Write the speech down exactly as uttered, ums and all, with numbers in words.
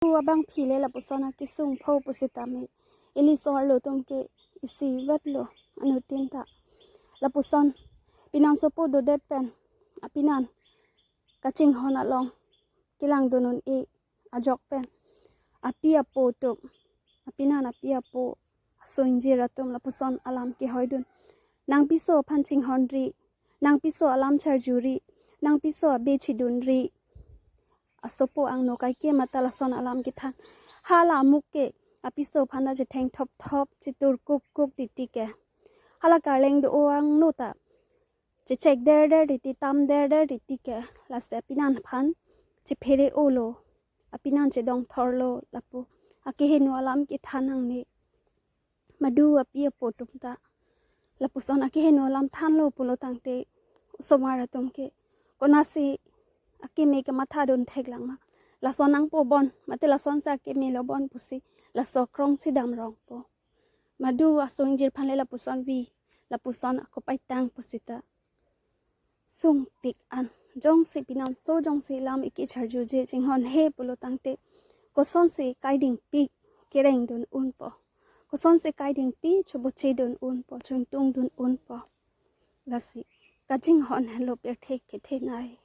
abangphi le lapuson akesung pho pusitame, ili so-arlo atum ke isivetlo anuttin ta. Lapuson pinansopo dodet pen apinan kachinghon along kelangdun un-e ajok pen api apo atum, apinan api apo aso ingjir atum lapuson alam kehoidun. Nang piso aphan chinghonri, nang piso alam charjuri, nang piso abe chidunri. Asopo angno kaike mata lason alam kethan. Hala amuk ke apiso aphan ta chetheng thopthop, chetur kukuk titi ke. Hala karleng do-o angno ta chechek derder titi, tam derder titi ke. Lasi apinan aphan chephere-olo, apinan chedongthorlo lapu akeheno alam kethan nangne. Madu api apo atum ta lapuson akeheno alam thanlo pulo tangte, osomar atum ke konatsi akeme kemathadun theklang ma? Lason nangpo bon, mate lasonsi akemelo bon pusi laso krongsi damrongpo. Madu aso ingjir aphan le lapuson vi, lapuson ako paitang pusita sungpik an. Jongsi pinanso jongsi lam ike charjuje chinghonhe pulo tangte, kosonsi kaidingpi kerengdun unpo, kosonsi kaidingpi chobochedun unpo, chungtungdun unpo. Lasi kachinghon henlo pirthe kethenei.